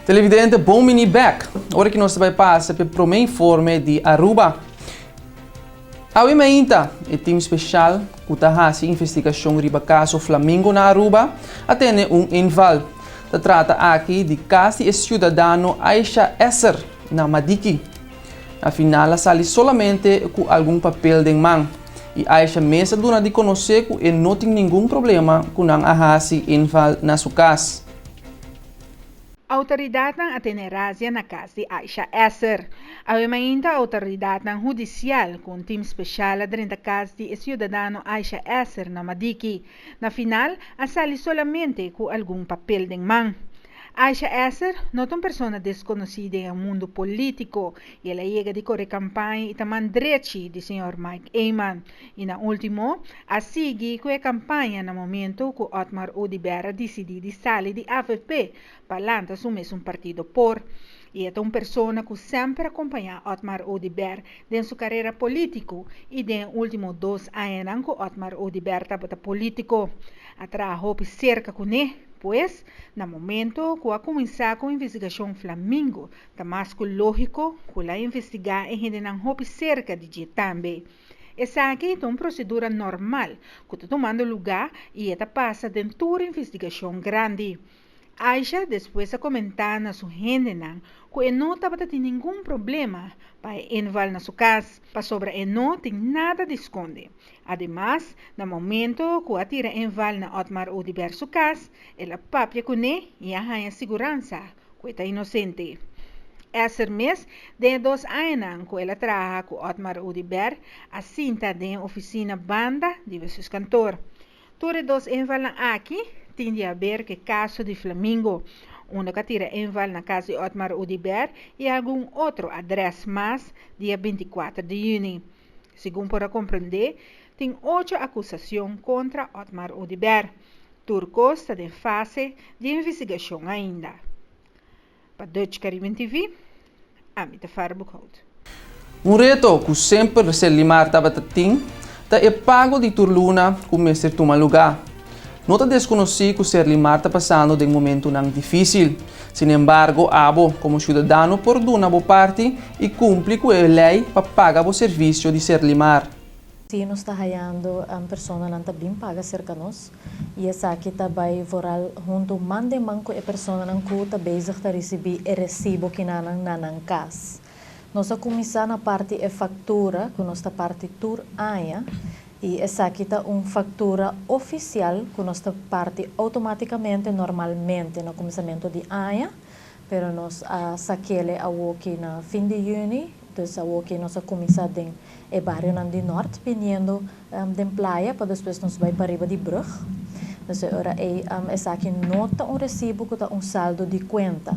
Televidente, bon bini bek. Ora cu nos bay pasa pa e prome informe di Aruba. Awe mainta, e team special cu ta haci investigacion riba caso Flamingo na Aruba a tene un inval. Ta trata aki di cas di e ciudadano Aisha Esser na Madiki. Na final a sali solamente cu algun papel den man y Aisha mes a duna di conoce cu e no tin ningun problema cu nan a haci inval na su cas. Autoridadnan a tene razia na cas di Aisha Esser. Awe mainta autoridadnan hudicial cu un team special a drenta cas di e ciudadano Aisha Esser na Madiki. Na final a sali solamente cu algun papel den man. Aisha Esser no ta un persona desconoci den e mundo politico y el a yega di core campaña y ta man drechi di señor Mike Eman. Y na ultimo a sigui cu e campaña na momento cu Otmar Oduber a dicidi di sali di avp pa lanta su mesun partido por. Y e ta un persona cu semper a compaña Otmar Oduber den su carera politico y den e ultimo dos añanan cu Otmar Oduber tabata politico a traha hopi cerca cune. Pues, na momento cu a cuminsa cu investigacion Flamingo ta mas cu logico cu la investiga e hendenan hopi cerca di dje tambe. Esaki ta un procedura normal cu ta tumando luga y e ta pasa den tur investigacion grandi. Aisha despues a comenta na su hendenan cu e no tabata tin ningun problema pa e inval na su cas, pasobra e no tin nada di sconde. Ademas, na momento cu a tira inval na Otmar Oduber su cas, el a papia cune y a haña siguransa cu e ta inocente. Esser mes, den e dos añanan cu el a traha cu Otmar Oduber, a sinta den e oficina banda di bestuurskantoor. Tur e dos invalnan aki tin di haber cu e caso di Flamingo, unda cu a tira inval na cas di Otmar Oduber y algun otro adres mas dia 24 di juni. Segun por a comprende, tin ocho acusacion contra Otmar Oduber. Tur cos ta den fase di investigacion ainda. Pa Dutch Caribbean TV, ami ta Farah Boekhout. Un reto cu semper Serlimar tabata tin ta e pago di tur luna cu mester tuma luga. No ta desconoci cu Serlimar ta pasando den momentonan dificil. Sinembargo, abo como ciudadano por duna bo parti y cumpli cu e ley pa paga bo servicio di Serlimar. Sí, nos ta hayando personanan ta bin paga serka nos i esaki ta bai vooral huntu man den man ku e personanan ku ta bezig ta risibí e resibo kinanan na nan kas. Nos a kuminsá na parti e faktura ku nos ta parti tur aña i esaki ta un faktura ofisial ku nos ta parti outomátikamente normalmente na kuminsamentu di aña, pero nos a sakele awoki na fin di yüni, dus awoki nos a kuminsá den e barionan di nort biniendo den playa pa despues nos bai pariba di brug. Dus e ora ei esaki no ta un resibo ku ta un saldo di kuenta.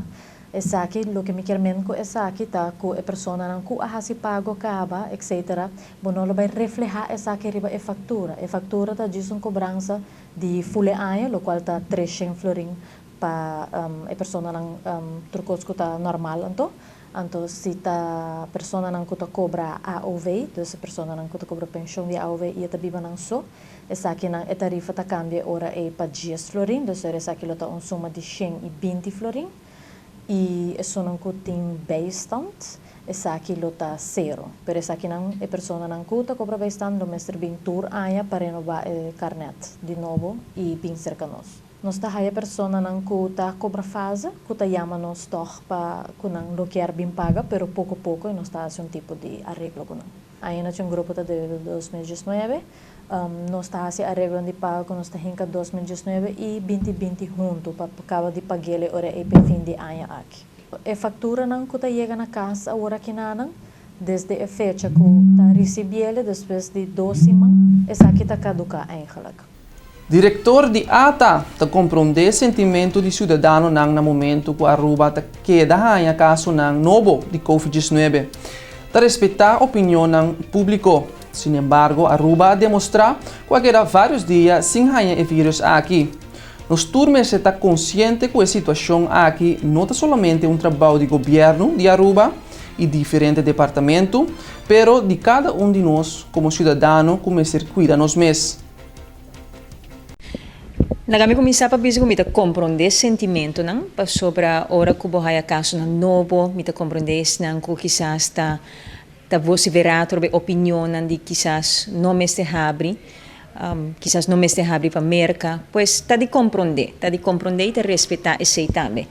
Esaki, loke mi kier men ku esaki ta ku e personanan ku a hasi pago kaba etcetera, bo no lo bai reflehá esaki riba e faktura. E faktura ta djis un kobransa di ful e aña, lokual ta treshen florin pa e personanan tur kos ku ta normal anto. Anto si ta personanan ku ta kobra AOV, dus e personanan ku ta kobra penshon di AOV i e ta biba nan so, esakinan e tarifa ta kambia e ora ei pa dies florin, dus ora esaki lo ta un suma di 120 florin. I esunnan ku tin bijstand, esaki lo ta sero. Pero esakinan e personanan ku ta kobra bijstand lo mester bin tur aña pa renobá e karnèt di nobo i bin serka nos. Nos ta haya personanan cu ta cobra fase, cu ta yama nos tog pa cu nan lo kier bin paga, pero poco poco y nos ta haci un tipo di areglo cu nan. Ainda tin un grupo ta debe di 2019, nos ta haci areglonan di paga cu nos ta hinca 2019 y 2020 hunto pa caba di paguele ora ey p'e fin di aña aki. E facturanan cu ta yega na cas awor akinanan, desde e fecha cu ta ricibiele despues di dos siman, esaki ta caduca eigenlijk. Direktor di ata ta komprondé sentimentu di siudadanonan na momentu ku Aruba ta keda haña kasonan nobo di Covid 19. Ta respetá opinionnan públiko. Sinembargo Aruba a demostrá ku a keda vários dia sin haña e vírùs aki. Nos tur mester ta konsiente ku e situashon aki no ta solamente un trabou di gobièrnu di Aruba i diferente departamentu, pero di kada un di nos komo siudadano ku mester kuida nos mes. Laga mi kuminsá pa bisa ku mi ta komprondé sentimentonan, pasobra ora ku bo haya kasonan nobo, mi ta komprondé esnan ku kisas ta ta vosiferá atrobe opinionnan di kisas no mester habri, kisas no mester habri pa Merka. Pues ta di komprondé, ta di komprondé i ta respetá esei tambe.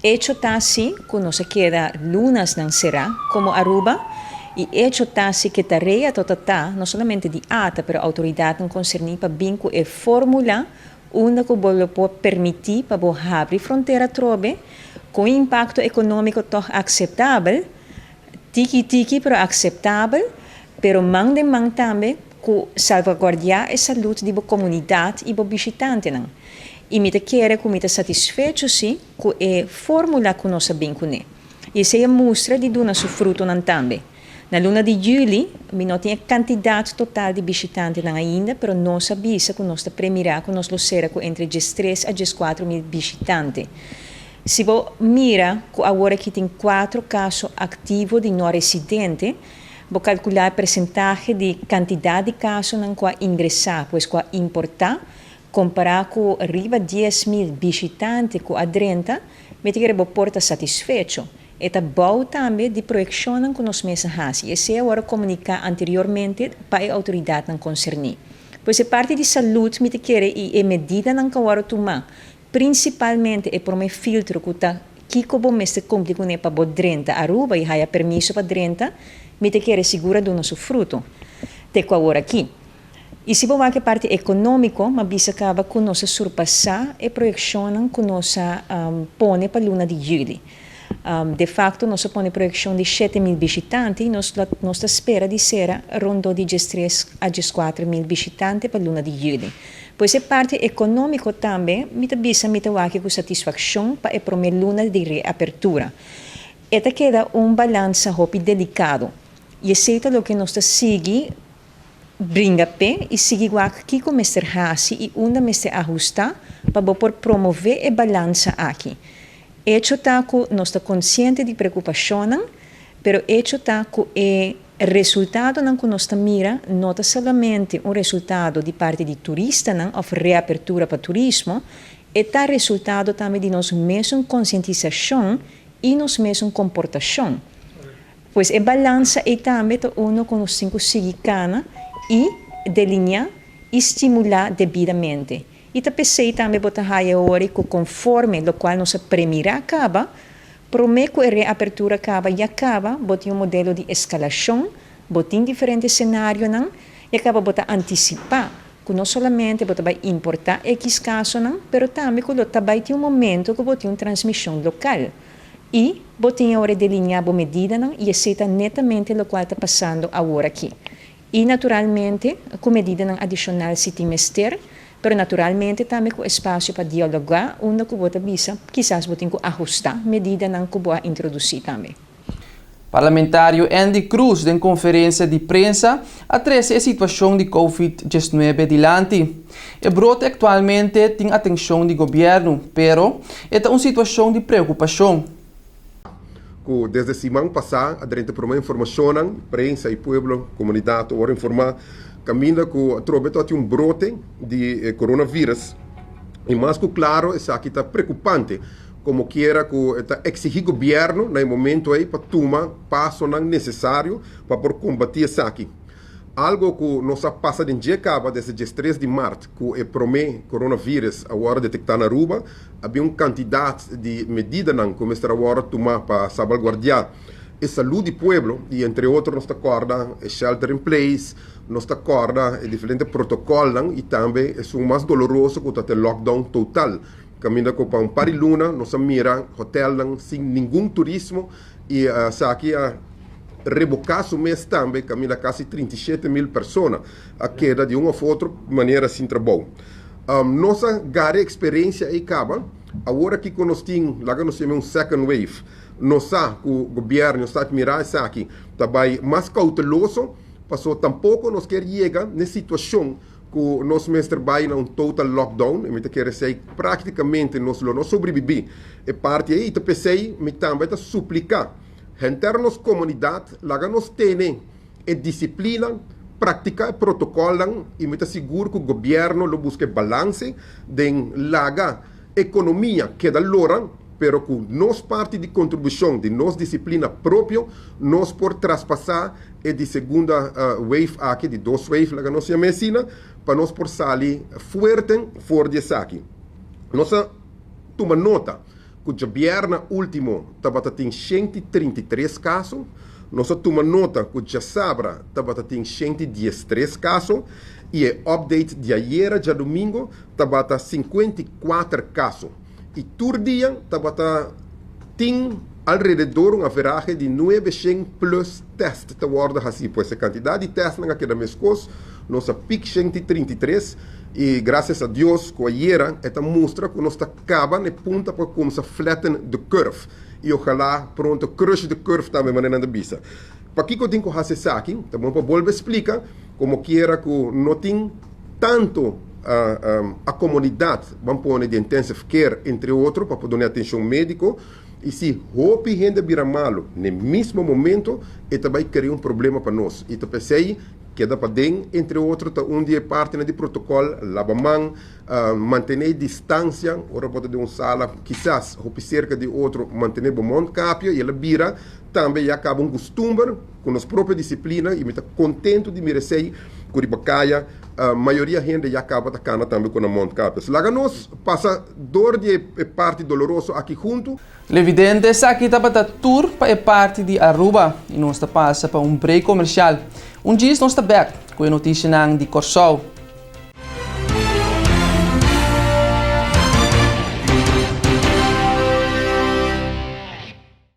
Echo ta si ku nos a keda lunasnan será komo Aruba i echo ta si ke tarea to ta ta no solamente di ata pero outoridatnan konserní pa bin ku e fórmula unda ku bo lo por permití pa bo habri frontera atrobe ku un impakto ekonómiko tòg akseptabel, tiki tiki pero akseptabel, pero man den man tambe ku salvaguardiá e salud di bo komunidat i bo bishitantenan. I mi ta kere ku mi ta satisfecho si ku e fórmula ku nos a bin kuné. I esei a mustra di duna su frutonan tambe. Na luna di yüli, mi no tin e kantidat total di bishitantenan ainda, pero nos a bisa ku nos ta premirá ku nos lo sera ku entre diestres a dieskuatro mil bishitante. Si bo mira ku awor aki tin kuatro kaso aktivo di no residente, bo kalkulá e persentahe di kantidat di kasonan ku a ingresá, pues ku a importá, Kompará ku riba 10,000 bishitante ku a drenta, mi ta kere bo por ta satisfecho. E ta bou tambe di proyekshonnan ku nos mes a hasi i esei a wòrdu komuniká anteriormente pa e outoridatnan konserní. Pues e parti di salud mi ta kere i e medidanan ku a wòrdu tumá, prinsipalmente e promé filtro ku ta kiko bo mester kumpli kuné pa bo drenta Aruba i haya permiso pa drenta, mi ta kere sigur a duna su fruto te ku awor aki. I si bo wak e parti ekonómiko, m'a bisa kaba ku nos a surpasá e proyekshonnan ku nos a pone pa luna di yüli. De fakto nos a pone proyekshon di 7000 bishitante i nos nos ta spera di sera rondó di 13 a 14 mil bishitante pa luna di yüli. Pues e parti ekonómiko tambe mi ta bisa mi ta wak ku satisfakshon pa e promé luna di reapertura. E ta keda un balansa hopi delikado i esei ta loke nos ta sigui bringa p'e i sigui wak kiko mester hasi i unda mester ahustá pa bo por promové e balansa aki. Echo ta ku nos ta konsiente di preokupashonnan, pero echo ta ku e resultadonan ku nos ta mira no ta solamente un resultado di parti di turistanan òf reapertura pa turismo, e ta resultado tambe di nos mesun konsientisashon i nos mesun komportashon. Pues e balansa ei tambe ta uno ku nos tin ku sigui kana i delineá i stimulá debidamente. I ta p'esei tambe bo ta haya ora ku konforme lokual nos a premirá kaba, promé ku e reapertura kaba ya kaba bo tin un modelo di eskalashon, bo tin diferente senarionan, ya kaba bo ta antisipá ku no solamente bo ta bai importá ekis kasonan, pero tambe ku lo ta bai tin un momento ku bo tin un transmishon lokal. I bo tin awor e delineá bo medidanan i esei ta netamente lokual ta pasando awor aki. I naturalmente ku medidanan adishonal si tin mester, pero naturalmente tambe ku espasio pa dialogá unda ku bo ta bisa kisas bo tin ku ahustá medidanan ku bo a introdusí tambe. Parlamentario Endy Croes den conferencia di prensa a trece e situacion di COVID-19 dilanti. E brote actualmente tin atencion di gobierno, pero e ta un situacion di preocupacion. Ku desde siman pasá a drenta promé informashonnan, prensa i pueblo, komunidat a wòrdu informá kaminda ku atrobe ta un brote di coronavirus i mas ku klaro esaki ta preokupante komo kiera ku ta eksigí gobièrnu na e momento ei pa tuma pasonan nesesario pa por kombatí esaki. Algo ku nos a pasa den dje kaba desde 3 di mart ku e promé coronavirus a wòrdu detektá na Aruba, había un kantidat di medidanan ku mester a wòrdu tumá pa salvaguardiá e salú di pueblo i entre otro nos ta kòrda e shelter in place, nos ta kòrda e diferente protokòlnan i tambe esun mas doloroso ku ta e lockdown total. Kaminda ku pa un par di luna nos a mira hotelnan sin ningun turismo i esaki a reboká su mes tambe kaminda kasi 37,000 persona a keda di un òf otro manera sin trabou. Nos a gara eksperensia ei kaba, awor aki ku nos tin, laga nos yama un second wave, nos sa ku gobièrnu ta mira esaki ta bai mas kouteloso, paso tampoko nos kier yega na e situashon ku nos mester bai na un total lockdown, i mi ta kere esei práktikamente nos lo no sobrebibí e parti ei, i ta p'esei mi tambe ta supliká henter nos komunidat laga nos tene e disiplina. Praktiká e protokòlnan i mi ta sigur ku gobièrnu lo buska e balanse den laga ekonomia keda lora, pero ku nos parti di kontribushon di nos disiplina propio nos por traspasá e di segunda wave aki, di dos wave laga nos yam'é asina, pa nos por sali fuerte for di esaki. Nos a tuma nota ku djabièrna último tabata tin 133 kaso. Nos a tuma nota ku djasabra tabata tin 113 kaso i e update di ayera djadumingu tabata 54 kaso. I tur dia tabata tin alrededor un averahe di 900 plus tèst ta wòrdu hasí. Pues e kantidat di tèstnan a keda meskos. Nos a pik 133 i grasias a Dios ku ayera e ta mustra ku nos ta kaba na e punta pa kumsa flatten the curve i ojalá pronto crush the curve tambe manera nan ta bisa. Pakiko tin ku hasi esaki? Ta bon pa bolbe splika komo kiera ku no tin tantu a komunidat ban pone di intensive care entre otro pa por duna e atenshon médiko i si hopi hende bira malu na e mismo momento e ta bai krea un problema pa nos i ta p'esei Keda paden, entre otro, ta un di e partinan di protokòl, laba man, mantené e distansia, ora bo ta den un sala kisas hopi serka di otro, mantené bo mondkapje i el a bira tambe ya kaba un kustumber ku nos propio disiplina i mi ta kontentu di mira esei ku riba kaya mayoria hende ya kaba ta kana tambe ku nan mondkapjes. Laga nos pasa dor di e parti doloroso aki huntu. Televidente, esaki tabata tur pa e parti di Aruba y nos ta pasa pa un break comercial. Un djis nos ta bek cu e noticianan di Corsou.